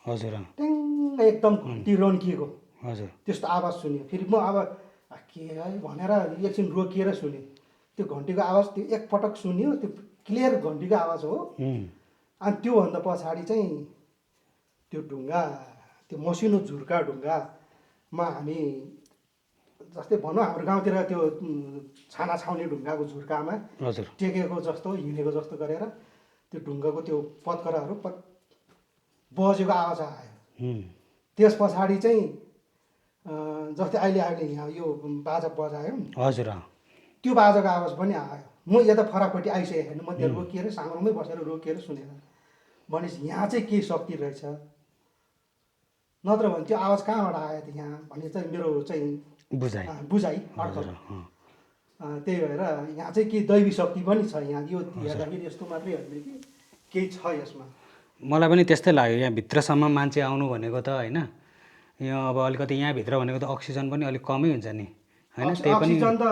हजुर ट्याङ्ग एकदम घन्टी रन्किएको हजुर त्यस्तो आवाज सुन्यो फेरि म अब के है भनेर एकछिन रोकिएर सुनेँ त्यो घन्टीको आवाज त्यो एकपटक सुन्यो त्यो क्लियर घन्टीको आवाज हो अनि त्योभन्दा पछाडि चाहिँ त्यो ढुङ्गा त्यो मसिनो झुर्का ढुङ्गामा हामी जस्तै भनौँ हाम्रो गाउँतिर त्यो छाना छाउने ढुङ्गाको झुर्कामा हजुर टेकेको जस्तो हिँडेको जस्तो गरेर त्यो ढुङ्गाको त्यो पत्कराहरू बजेको आवाज आयो त्यस पछाडि चाहिँ जस्तै अहिले यहाँ यो बाजा बजायौँ हजुर त्यो बाजाको आवाज पनि आयो म यता फराकपट्टि आइसकेको छैन म त्यहाँ रोकिएर साँग्रोमै बसेर रोकिएर सुनेर भनेपछि यहाँ चाहिँ के शक्ति रहेछ नत्र भने त्यो आवाज कहाँबाट आयो त यहाँ भन्ने चाहिँ मेरो चाहिँ बुझाइ अर्थर त्यही भएर यहाँ चाहिँ के दैवी शक्ति पनि छ यहाँ यो हेर्दाखेरि यस्तो मात्रै होइन कि केही छ यसमा मलाई पनि त्यस्तै लाग्यो यहाँ भित्रसम्म मान्छे आउनु भनेको त होइन यो अब अलिकति यहाँभित्र भनेको त अक्सिजन पनि अलिक कमै हुन्छ नि होइन त्यही पनि अक्सिजन त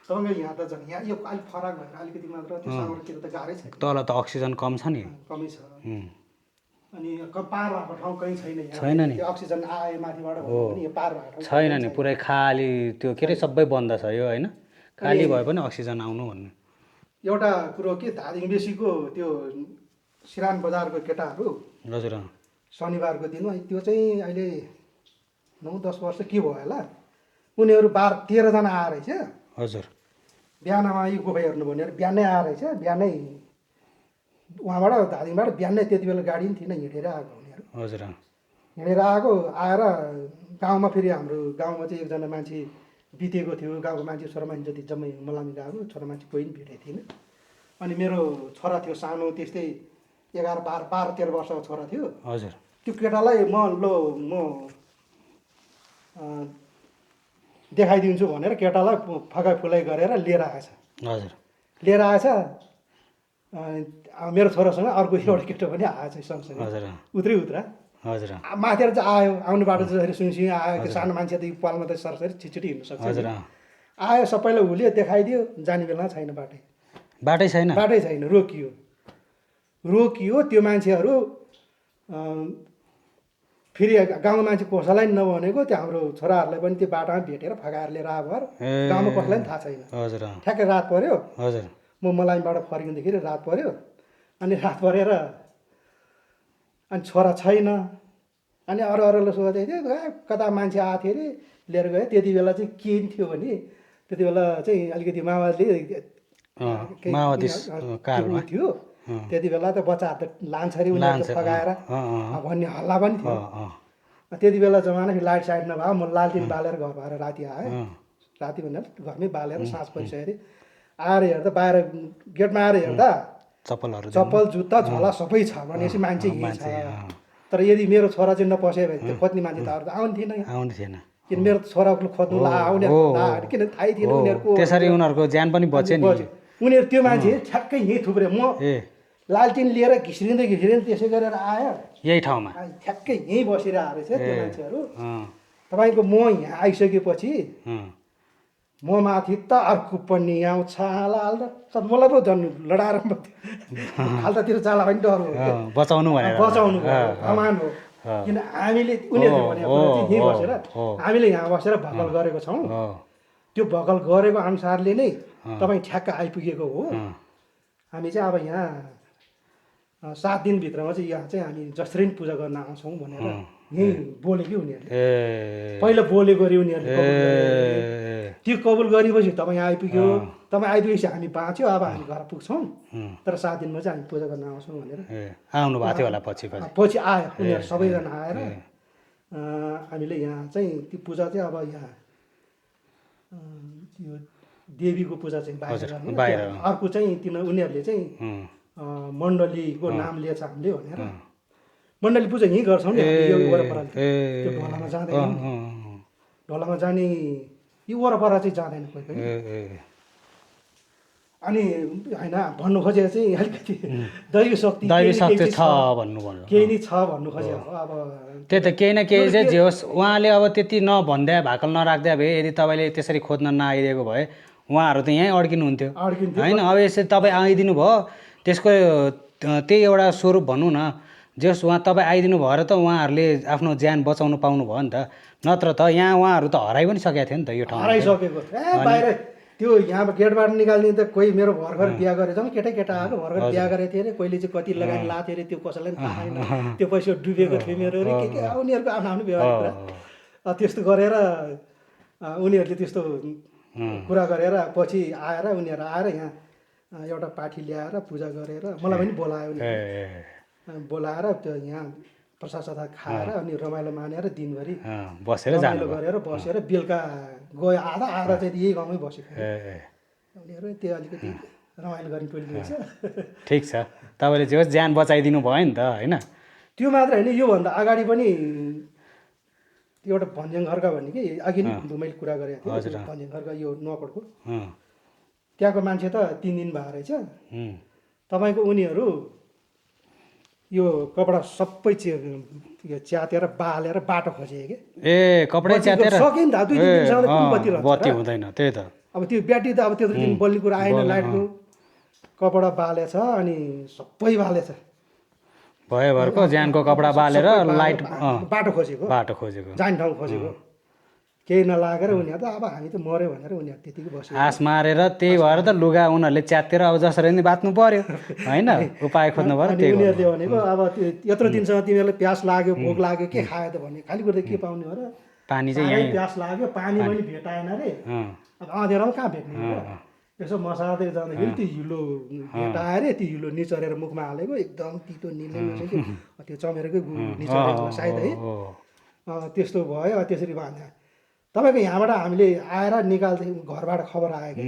सँगै यहाँ त झन् यहाँ यो अलिक फरक भएर अलिकति मात्र त्यो साँग्रोतिर त गाह्रै छैन तल त अक्सिजन कम छ नि कमै छ अनि पार भएको ठाउँ कहीँ छैन यहाँ छैन नि त्यो अक्सिजन आयो माथिबाट भने यो पार भएको ठाउँ छैन नि पुरै खाली त्यो के अरे सबै बन्द छ यो होइन खाली भए पनि अक्सिजन आउनु भन्ने एउटा कुरो के धादिङ बेसीको त्यो सिरान बजारको केटाहरू हजुर शनिबारको दिन त्यो चाहिँ अहिले 9-10 वर्ष के भयो होला उनीहरू 12-13 जना आएर रहेछ हजुर बिहानमा यो गुफा हेर्नु भनेर बिहानै आएर रहेछ बिहानै उहाँबाट धादिङबाट बिहानै त्यति बेला गाडी पनि थिएन हिँडेर आएको उनीहरू हजुर हिँडेर आएर गाउँमा फेरि हाम्रो गाउँमा चाहिँ एकजना मान्छे बितेको थियो गाउँको मान्छे छोरा मान्छे जति जम्मै मलामी गएको छोरा मान्छे कोही पनि भेटेको थिएन अनि मेरो छोरा थियो सानो त्यस्तै 11-12-13 वर्षको छोरा थियो हजुर त्यो केटालाई म देखाइदिन्छु भनेर केटालाई फकाइ फुलाइ गरेर लिएर आएछ हजुर लिएर आएछ मेरो छोरासँग अर्को एउटा केटो पनि आएछ सँगसँगै हजुर उत्रा हजुर माथेर चाहिँ आयो आउने बाटो चाहिँ सुनसुनी आयो त्यो सानो मान्छे त पालमा त सरसरी छिटछिटो हिँड्नु सक्छ हजुर आयो सबैलाई हुल्यो देखाइदियो जाने बेला छैन बाटै छैन रोकियो त्यो मान्छेहरू फेरि गाउँको मान्छे कसैलाई नभनेको त्यो हाम्रो छोराहरूलाई पनि त्यो बाटोमा भेटेर फगाएर लिएर आएको भएर गाउँमा कसैलाई पनि थाहा छैन हजुर ठ्याक्कै रात पऱ्यो हजुर म मलामीबाट फर्किँदाखेरि रात पऱ्यो अनि रात परेर अनि छोरा छैन अनि अरूले सोधेको थियो कता मान्छे आएको थियो अरे लिएर गयो त्यति बेला चाहिँ के थियो भने त्यति बेला चाहिँ अलिकति माओवादीले थियो त्यति बेला त बच्चाहरू त लान्छ अरे उनीहरूले फगाएर भन्ने हल्ला पनि थियो त्यति बेला जमाना फेरि लाइट साइड नभए म लालटिन बालेर घर भएर राति आएँ राति भनेर घरमै बालेर साँझ परिसक्यो अरे आएर हेर्दा बाहिर गेटमा आएर हेर्दा चप्पल जुत्ता झोला सबै छ भनेपछि मान्छे यहीँ छ तर यदि मेरो छोरा चाहिँ नपस्यो भने त्यो खोज्ने मान्छे त अरू त आउने थिएन किन मेरो छोराको खोज्नु आउने किन थाहै थिएन उनीहरूको त्यसरी उनीहरूको ज्यान पनि बच्यो नि उनीहरू त्यो मान्छे ठ्याक्कै यहीँ थुप्रे म लालटिन लिएर घिस्रिँदै त्यसै गरेर आयो यही ठाउँमा ठ्याक्कै यहीँ बसिरहेको रहेछ त्यो मान्छेहरू तपाईँको म यहाँ आइसकेपछि म माथि त अर्को पनि आउँछ मलाई पो झन् लडाएर खाल्टातिर चाला पनि डर हो बचाउनु कमान हो किन हामीले उनीहरूले भनेको यहीँ बसेर हामीले यहाँ बसेर भकल गरेको छौँ त्यो भकल गरेको अनुसारले नै तपाईँ ठ्याक्क आइपुगेको हो। हामी चाहिँ अब यहाँ 7 दिनभित्रमा चाहिँ यहाँ चाहिँ हामी जसरी पनि पूजा गर्न आउँछौँ भनेर यहीँ बोल्यो कि उनीहरूले पहिला बोलेको अरे उनीहरूले त्यो कबुल गरेपछि तपाईँ आइपुग्यो, तपाईँ आइपुगेपछि हामी बाँच्यो, अब हामी घर पुग्छौँ, तर 7 दिनमा चाहिँ हामी पूजा गर्न आउँछौँ भनेर आउनु भएको थियो होला पछि पछि आयो उनीहरू सबैजना आएर हामीले यहाँ चाहिँ त्यो पूजा चाहिँ अब यहाँ त्यो देवीको पूजा चाहिँ बाहिर अर्को चाहिँ उनीहरूले चाहिँ मण्डलीको नाम लिएछ हामीले भनेर मण्डली पूजा यहीँ गर्छौँ नि यो वरपराले त्यो ढोलामा जाँदैन ढोलामा जाने यो वरपरा चाहिँ जाँदैन कोही पनि। अनि होइन भन्नु खोजेको चाहिँ अलिकति दैवी शक्ति छ भन्नु भन्नु केही नै छ भन्नु खोजेको अब त्यही त केही न केही चाहिँ जे होस् उहाँले अब त्यति नभन्दा भाकल नराख्दा भए यदि तपाईँले त्यसरी खोज्न नआइदिएको भए उहाँहरू त यहीँ अड्किनुहुन्थ्यो होइन। अब यसरी तपाईँ आइदिनु भयो त्यसको त्यही एउटा स्वरूप भनौँ न, जे होस् उहाँ तपाईँ आइदिनु भएर त उहाँहरूले आफ्नो ज्यान बचाउनु पाउनु भयो नि त, नत्र त यहाँ उहाँहरू त हराइ पनि सकेको थियो नि त यो ठाउँ हराइसकेको बाहिर त्यो यहाँ गेटबाट निकाल्ने त कोही मेरो भर्खर बिहा गरेछ केटा आएको भर्खर बिहा गरेको थियो अरे, कोहीले चाहिँ कति लगानी लाथ्यो अरे, त्यो कसैलाई पनि थाहा छैन, त्यो पैसा डुबेको थियो मेरो अरे के उनीहरूको आफ्नो आफ्नो व्यवहार कुरा त्यस्तो गरेर उनीहरूले त्यस्तो कुरा गरेर पछि आएर उनीहरू आएर यहाँ एउटा पाठी ल्याएर पूजा गरेर मलाई पनि बोलायो उनीहरूले बोलाएर त्यो यहाँ प्रसाद सदा खाएर अनि रमाइलो मानेर दिनभरि बसेर रमाइलो गरेर बसेर बेलुका गयो आधा चाहिँ यही गाउँमै बसेको उनीहरू त्यो अलिकति रमाइलो गर्ने टोली रहेछ। ठिक छ, तपाईँले जे होस् ज्यान बचाइदिनु भयो नि त होइन। त्यो मात्र होइन, योभन्दा अगाडि पनि एउटा भन्ज्याङ खर्का भन्ने कि अघि नै मैले कुरा गरेको थिएँ भन्ज्याङ खर्का यो नकडको त्यहाँको मान्छे त 3 दिन भएको रहेछ। तपाईँको उनीहरू यो कपडा सबै च्यातेर बालेर बाटो खोजे कि कपडा च्यातेर सक्यो नि त 2 दिनसम्म कुन बत्ती हुँदैन त्यही त। अब त्यो ब्याट्री त अब त्यत्रो दिन बल्ने कुरा आएन, लाइटको कपडा बालेछ अनि सबै बालेछ भयभरको ज्यानको कपडा बालेर लाइट बाटो खोजेको जाने ठाउँ खोजेको केही नलागेर उनीहरू त अब हामी त मऱ्यो भनेर उनीहरू त्यतिकै बस्यो आस मारेर, त्यही भएर त लुगा उनीहरूले च्यातेर अब जसरी नि बाँच्नु पर्यो होइन, उपाय खोज्नु पर्यो। त्यही उनीहरूले भनेको अब यत्रो दिनसम्म तिमीहरूलाई प्यास लाग्यो भोक लाग्यो के खायो त भन्ने खाली कुरा के पाउने हो र, पानी चाहिँ प्यास लाग्यो पानी पनि भेटाएन रे, अब अँधेरोमा कहाँ भेट्ने हो र, यसो मसार्दै जाँदाखेरि त्यो हिलो भेटाएर त्यो हिलो निचरेर मुखमा हालेको एकदम तितो निलै नसक्यो त्यो चमेरकै निचरेको सायद है त्यस्तो भयो। त्यसरी भन्दा तपाईँको यहाँबाट हामीले आएर निकाल्थ्यौँ, घरबाट खबर आयो कि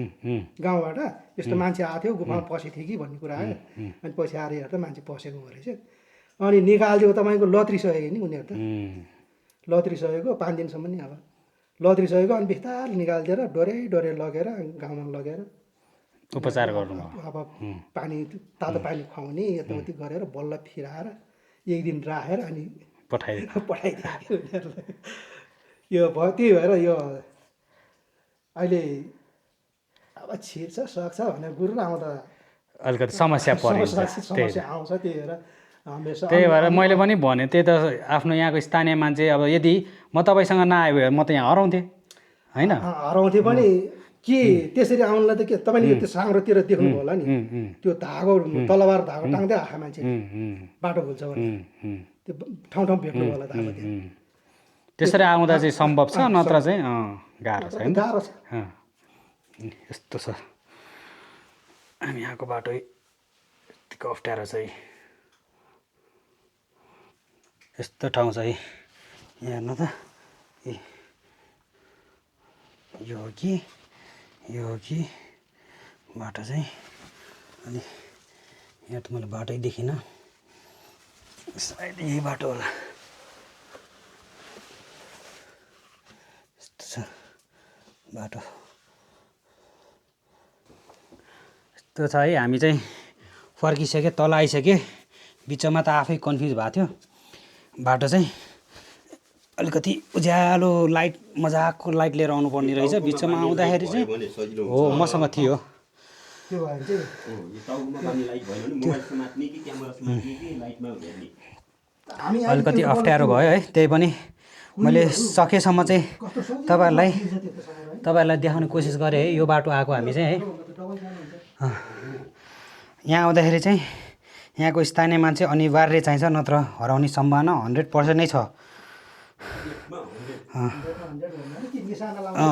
गाउँबाट यस्तो मान्छे आएको थियो गुफामा पसेको थियो कि भन्ने कुरा आयो, अनि पछि आएर हेर्दा मान्छे पसेको रहेछ अनि निकालिदियो। तपाईँको लत्रिसकेको नि उनीहरू त लत्रिसकेको 5 दिनसम्म नि अब लत्रिसकेको अनि बिस्तारै निकालिदिएर डोरे लगेर गाउँमा लगेर उपचार गर्नु अब पानी तातो पानी खुवाउने यताउति गरेर बल्ल फिराएर 1 दिन राखेर अनि पठाइदियो उनीहरूलाई। यो भयो, त्यही भएर यो अहिले अब छिर्छ सक्छ भनेर गुरु आउँदा अलिकति समस्या पर्छ, समस्या आउँछ। त्यही भएर हमेसा त्यही भएर मैले पनि भने त्यही त आफ्नो यहाँको स्थानीय मान्छे अब यदि म तपाईँसँग नआयो भए म त यहाँ हराउँथेँ होइन, हराउँथेँ पनि के त्यसरी आउनुलाई त के तपाईँले त्यो साङ्ग्रोतिर देख्नुभयो होला नि त्यो धागो तलवार धागो टाङ्दै आएको मान्छे बाटो भुल्छ भने त्यो ठाउँ भेट्नु होला धागो त्यसरी आउँदा चाहिँ सम्भव छ, नत्र चाहिँ गाह्रो छ होइन। गाह्रो छ यस्तो छ हामी यहाँको बाटो यतिको अप्ठ्यारो छ है, यस्तो ठाउँ छ है हेर्नु त यो हो कि बाटो चाहिँ अनि यहाँ त मैले बाटै देखिनँ, सायद यही बाटो होला। यस्तो छ बाटो, यस्तो छ है। हामी चाहिँ फर्किसक्यो, तल आइसक्यो, बिचमा त आफै कन्फ्युज भएको थियो। बाटो चाहिँ अलिकति उज्यालो लाइट मजाको लाइट लिएर आउनुपर्ने रहेछ, बिचमा आउँदाखेरि चाहिँ हो मसँग थियो अलिकति अप्ठ्यारो भयो है, त्यही पनि मैले सकेसम्म चाहिँ तपाईँहरूलाई देखाउने कोसिस गरेँ है। यो बाटो आएको हामी चाहिँ है यहाँ आउँदाखेरि चाहिँ यहाँको स्थानीय मान्छे अनिवार्य चाहिन्छ, नत्र हराउने सम्भावना 100% नै छ।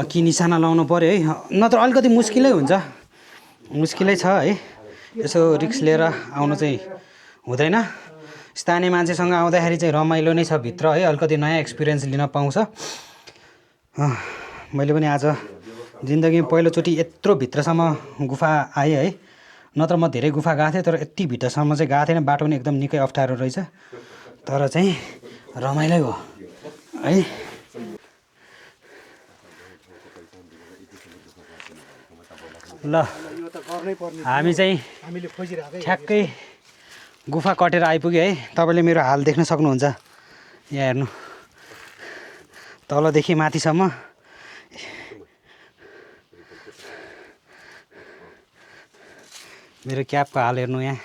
कि निशाना लाउनु पऱ्यो है, नत्र अलिकति मुस्किलै हुन्छ, मुस्किलै छ है। यसो रिक्स लिएर आउनु चाहिँ हुँदैन। स्थानीय मान्छेसँग आउँदाखेरि चाहिँ रमाइलो नै छ भित्र है, अलिकति नयाँ एक्सपिरियन्स लिन पाउँछ। मैले पनि आज जिन्दगीमा पहिलोचोटि यत्रो भित्रसम्म गुफा आएँ है, नत्र म धेरै गुफा गएको थिएँ तर यति भित्रसम्म चाहिँ गएको थिएन। बाटो पनि एकदम निकै अप्ठ्यारो रहेछ, तर चाहिँ रमाइलो हो है। ल हामी चाहिँ ठ्याक्कै गुफा कटेर आइपुग्यो है। तपाईँले मेरो हाल देख्न सक्नुहुन्छ, यहाँ हेर्नु तलदेखि माथिसम्म। मेरो क्यापको हाल हेर्नु यहाँ,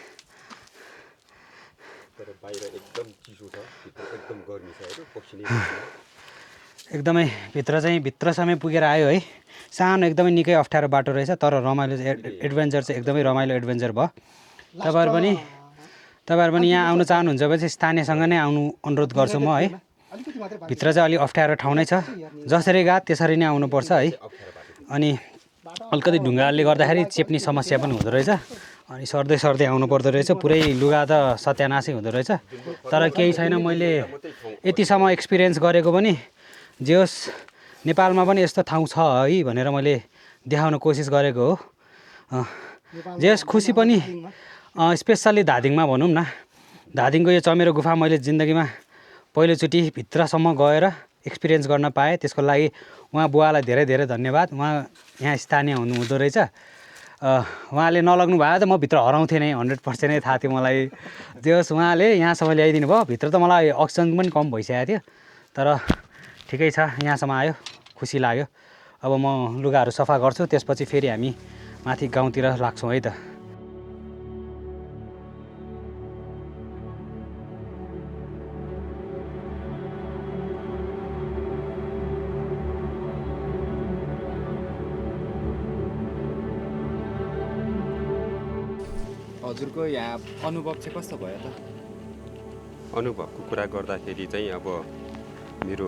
एकदमै भित्रसम्म पुगेर आयो है। सानो एकदमै निकै अप्ठ्यारो बाटो रहेछ, तर रमाइलो एडभेन्चर चाहिँ एकदमै रमाइलो एडभेन्चर भयो। तपाईँहरू पनि यहाँ आउनु चाहनुहुन्छ भने चाहिँ स्थानीयसँग नै आउनु अनुरोध गर्छु म है। भित्र चाहिँ अलिक अप्ठ्यारो ठाउँ नै छ, जसरी गयो त्यसरी नै आउनुपर्छ है। अनि अलिकति ढुङ्गाले गर्दाखेरि चेप्ने समस्या पनि हुँदो रहेछ, अनि सर्दै आउनु पर्दो रहेछ। पुरै लुगा त सत्यानासै हुँदो रहेछ, तर केही छैन। मैले यतिसम्म एक्सपिरियन्स गरेको पनि जे होस्, नेपालमा पनि यस्तो ठाउँ छ है भनेर मैले देखाउन कोसिस गरेको हो। जे होस्, खुसी पनि स्पेसल्ली धादिङमा भनौँ न, धादिङको यो चमेरो गुफा मैले जिन्दगीमा पहिलोचोटि भित्रसम्म गएर एक्सपिरियन्स गर्न पाएँ। त्यसको लागि उहाँ बुवालाई धेरै धेरै धन्यवाद। उहाँ यहाँ स्थानीय हुनुहुँदो रहेछ, उहाँले नलग्नु भयो त म भित्र हराउँथेँ नै, 100% नै थाहा थियो मलाई। जे होस्, उहाँले यहाँसम्म ल्याइदिनु भयो। भित्र त मलाई अक्सिजन पनि कम भइसकेको थियो, तर ठिकै छ, यहाँसम्म आयो, खुसी लाग्यो। अब म लुगाहरू सफा गर्छु, त्यसपछि फेरि हामी माथि गाउँतिर लाग्छौँ है त। हजुरको यहाँ अनुभव चाहिँ कस्तो भयो त? अनुभवको कुरा गर्दाखेरि चाहिँ अब मेरो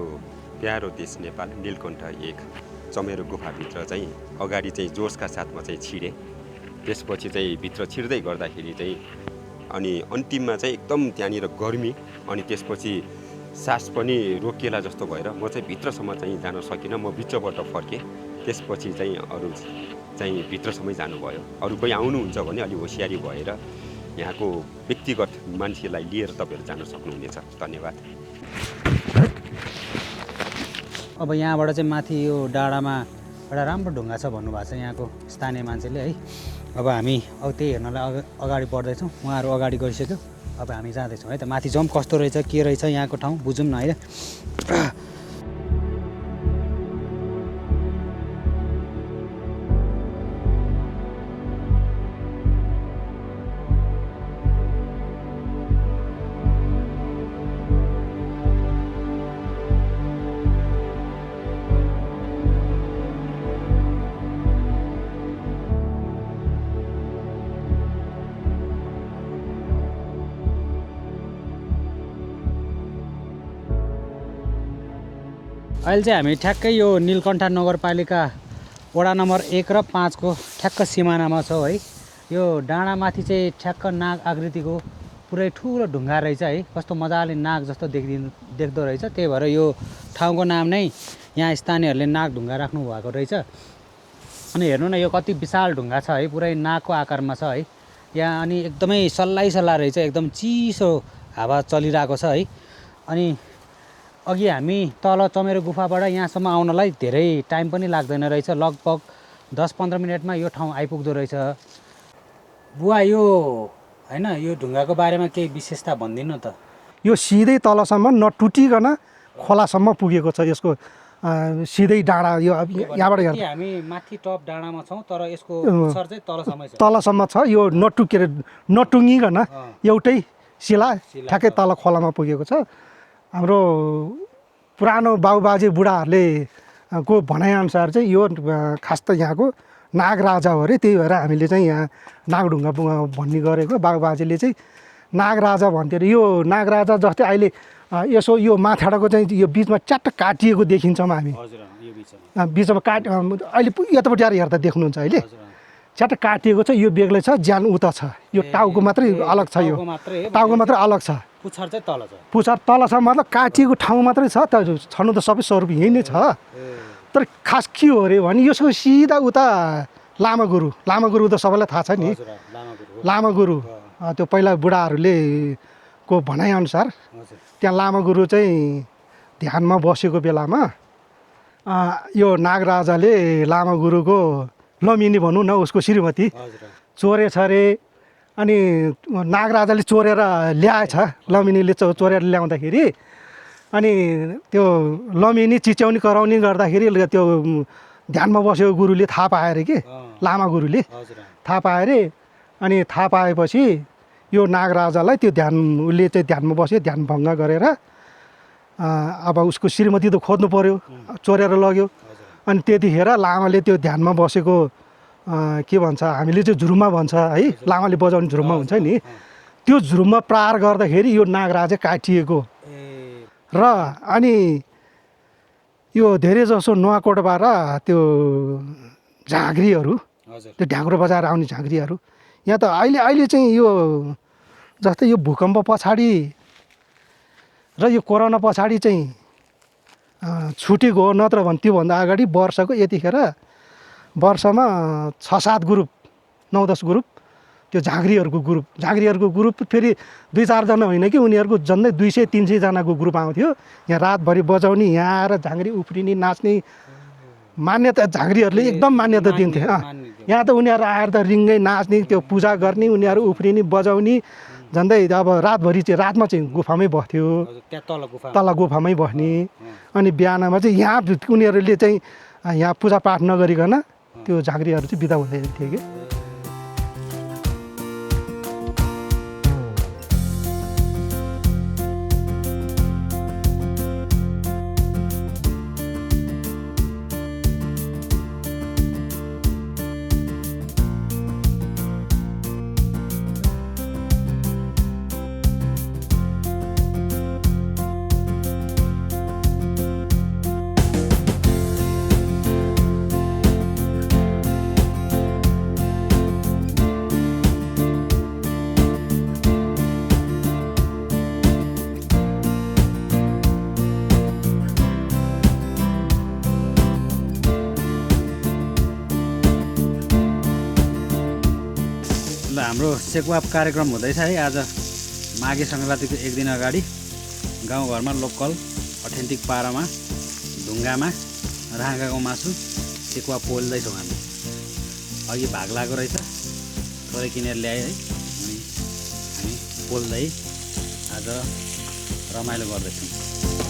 प्यारो देश नेपाल नीलकण्ठ एक चमेरो गुफाभित्र चाहिँ अगाडि चाहिँ जोसका साथमा चाहिँ छिरेँ। त्यसपछि चाहिँ भित्र छिर्दै गर्दाखेरि चाहिँ अनि अन्तिममा चाहिँ एकदम त्यहाँनिर गर्मी, अनि त्यसपछि सास पनि रोकिएला जस्तो भएर म चाहिँ भित्रसम्म चाहिँ जान सकिनँ। म बिचबाट फर्केँ। त्यसपछि चाहिँ अरू चाहिँ भित्रसम्मै जानुभयो। अरू कोही आउनुहुन्छ भने अलि होसियारी भएर यहाँको व्यक्तिगत मान्छेलाई लिएर तपाईँहरू जान सक्नुहुनेछ। धन्यवाद। अब यहाँबाट चाहिँ माथि यो डाँडामा एउटा राम्रो ढुङ्गा छ भन्नुभएको छ यहाँको स्थानीय मान्छेले है। अब हामी अब त्यही हेर्नलाई अगाडि बढ्दैछौँ। उहाँहरू अगाडि गइसक्यो, अब हामी जाँदैछौँ है त। माथि जाउँ, कस्तो रहेछ के रहेछ यहाँको ठाउँ बुझौँ न है। अहिले चाहिँ हामी ठ्याक्कै यो नीलकण्ठ नगरपालिका वडा नम्बर 1 र 5 को ठ्याक्क सिमानामा छौँ है। यो डाँडामाथि चाहिँ ठ्याक्क नाग आकृतिको पुरै ठुलो ढुङ्गा रहेछ है। कस्तो मजाले नाग जस्तो देख्दो रहेछ। त्यही भएर यो ठाउँको नाम नै यहाँ स्थानीयहरूले नाग ढुङ्गा राख्नु भएको रहेछ। अनि हेर्नु न, यो कति विशाल ढुङ्गा छ है, पुरै नागको आकारमा छ है यहाँ। अनि एकदमै सल्लाइ रहेछ, एकदम चिसो हावा चलिरहेको छ है। अनि अघि हामी तल चमेरो गुफाबाट यहाँसम्म आउनलाई धेरै टाइम पनि लाग्दैन रहेछ, लगभग 10-15 मिनटमा यो ठाउँ आइपुग्दो रहेछ। बुवा, यो हैन, यो ढुङ्गाको बारेमा केही विशेषता भनिदिनु त। यो सिधै तलसम्म नटुटिकन खोलासम्म पुगेको छ। यसको सिधै डाँडा यो यहाँबाट हेर्दा हामी माथि टप डाँडामा छौँ, तर यसको असर चाहिँ तलसम्म छ। यो नटुङ्गिकन एउटै शिला ठ्याक्कै तल खोलामा पुगेको छ। हाम्रो पुरानो बाबुबाजे बुढाहरूले को भनाइअनुसार चाहिँ यो खास त यहाँको नागराजा हो अरे। त्यही भएर हामीले चाहिँ यहाँ नागढुङ्गा भन्ने गरेको। बाबुबाजेले चाहिँ नागराजा भन्थ्यो अरे। यो नागराजा जस्तै अहिले यसो यो माथाडाको चाहिँ यो बिचमा च्याट्ट काटिएको देखिन्छौँ हामी। बिचमा अहिले यतापट्टि आएर हेर्दा देख्नुहुन्छ अहिले च्याट्ट काटिएको छ। यो बेग्लै छ, ज्यान उता छ। यो टाउको मात्रै अलग छ। यो टाउको मात्रै अलग छ, पुच्छर चाहिँ तल छ। पुच्छर तल छ, मतलब काटिएको ठाउँ मात्रै छ। छनु त सबै स्वरूप यही नै छ। तर खास के हो अरे भने यसको सिधा उता लामागुरु त सबैलाई थाहा छ नि। लामागुरु त्यो पहिला बुढाहरूले को भनाइअनुसार त्यहाँ लामागुरु चाहिँ ध्यानमा बसेको बेलामा यो नागराजाले लामागुरुको लमिनी भनौँ न, उसको श्रीमती चोरेछ अरे। अनि नागराजाले चोरेर ल्याएछ, लमिनीले चोरेर ल्याउँदाखेरि अनि त्यो लमिनी चिच्याउने कराउने गर्दाखेरि त्यो ध्यानमा बसेको गुरुले थाहा पायो अरे कि, लामा गुरुले थाहा पायो अरे। अनि थाहा पाएपछि यो नागराजालाई त्यो उसले चाहिँ ध्यानमा बस्यो, ध्यान भङ्ग गरेर अब उसको श्रीमती त खोज्नु पर्यो, चोरेर लग्यो। अनि त्यतिखेर लामाले त्यो ध्यानमा बसेको के भन्छ, हामीले चाहिँ झुरुम्मा भन्छ है, लामाले बजाउने झुरुम्मा हुन्छ नि, त्यो झुरुम्मा प्रहार गर्दाखेरि यो नागराजा काटिएको। र अनि यो धेरै जसो नुवाकोटबाट त्यो झाँक्रीहरू, त्यो ढ्याङ्ग्रो बजाएर आउने झाँक्रीहरू यहाँ त अहिले चाहिँ यो जस्तै यो भूकम्प पछाडि र यो कोरोना पछाडि चाहिँ छुटेको हो। नत्र भने त्योभन्दा अगाडि वर्षको यतिखेर वर्षमा 6-7 ग्रुप 9-10 ग्रुप त्यो झाँक्रीहरूको ग्रुप फेरि 2-4 जना होइन कि, उनीहरूको झन्डै 200-300 जनाको ग्रुप आउँथ्यो यहाँ रातभरि बजाउने। यहाँ आएर झाँक्री उफ्रिने नाच्ने मान्यता झाँक्रीहरूले एकदम मान्यता दिन्थे। यहाँ त उनीहरू आएर त रिङ्गै नाच्ने, त्यो पूजा गर्ने, उनीहरू उफ्रिने बजाउने। झन्डै अब रातभरि चाहिँ रातमा चाहिँ गुफामै बस्थ्यो, तल गुफामै बस्ने। अनि बिहानमा चाहिँ यहाँ उनीहरूले चाहिँ यहाँ पूजापाठ नगरिकन त्यो झाँक्रीहरू चाहिँ बिदा हुँदै थिए कि। हाम्रो सेकुवा कार्यक्रम हुँदैछ है। आज माघे सङ्क्रान्तिको एक दिन अगाडि गाउँघरमा लोकल अथेन्टिक पारामा ढुङ्गामा राँगाको मासु सेकुवा पोल्दैछौँ हामी। अघि भाग लागेको रहेछ, थोरै किनेर ल्याएँ है। अनि हामी पोल्दै आज रमाइलो गर्दैछौँ।